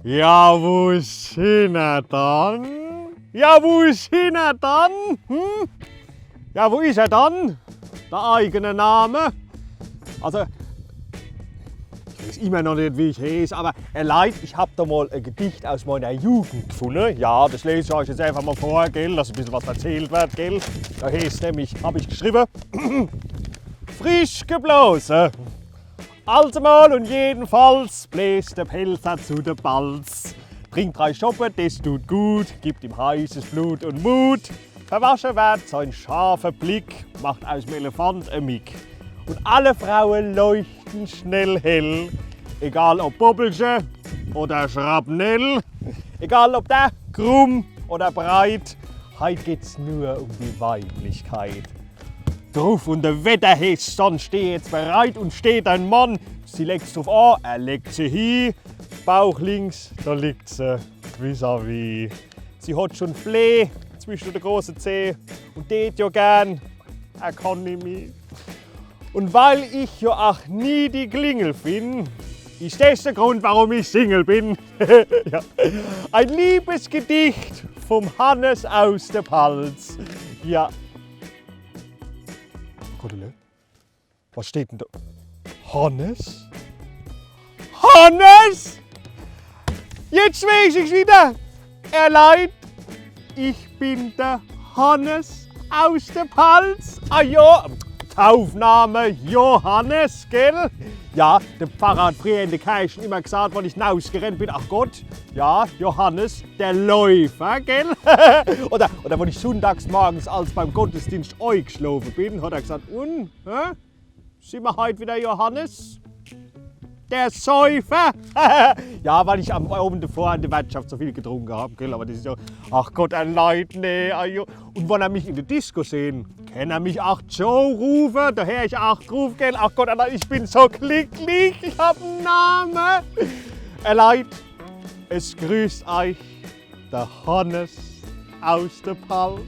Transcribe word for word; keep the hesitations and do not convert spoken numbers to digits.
Ja, wo is hinner dann? Ja, wo is hinner dann? Hm? Ja, wo is er dann? Der eigene Name? Also, ich weeß immer noch net, wie ich heeß, awwer, äh, Leit, ich hab do mol e Gedicht aus meiner Jugend gfunne. Ja, das les ich euch jetzt einfach mol vor, gell, dass e bissel was verzählt werd, gell. Do heeßt's nämlich, hab ich geschriwwe, Frisch geblose. Alsemol un jedenfalls bläst de Pälzer zu de Balz. Trinkt drei Schoppe, des tut gut, gibt ihm heißes Blut un Mut. Verwasche werd sein scharfe Blick, macht aus em Elefant e Mick. Un alle Fraue leuchten schnell hell, egal ob Bobbelche oder Schrapnell, egal ob der krumm oder breit, heit geht's nur um die Weiblichkeit. Druf un de Wetterhess, dann steh jetzt bereit un steht ein Mann. Sie leckt's druf an, er leckt se hi. Bauch links, do liegt se vis-à-vis. Sie hot schun Fleh zwische de große Zeh un tät jo gern e Konimi. Un weil ich jo ach nie die Klingel finn, is des de Grund, warum ich Single bin. Ja. Ein Liebesgedicht vom Hannes aus de Palz. Ja. Gott, was steht denn do? Hannes? Hannes? Jetzt weeß ich's widder. Ehr Leit, ich bin de Hannes aus de Palz. Ah jo, Taufname Johannes, gell? Ja, de Pfarrer hot frieher in de Kerch immer gesaat, wann ich nausgerennt bin: „Ach Gott, ja, Johannes, de Läufer“, gell? Oder, oder wann ich sunndags morgens als beim Gottesdienscht eigeschlofe bin, hot er gesaat: „Un, hä? Simmer heit widder Johannes, de Säufer?“ Ja, weil ich am Owend devor in de Wertschaft so viel getrunke hab, gell? Awwer des is jo, ach Gott, ehr Leit, nee, ah jo. Un wann er mich in de Disco sehn, kann er mich ach Joe rufe, do hör ich ach druff, gell? Ach Gott, ehr Leit, ich bin so glicklich, ich hab en Name. Ehr Leit, es grüßt eich de Hannes aus de Palz.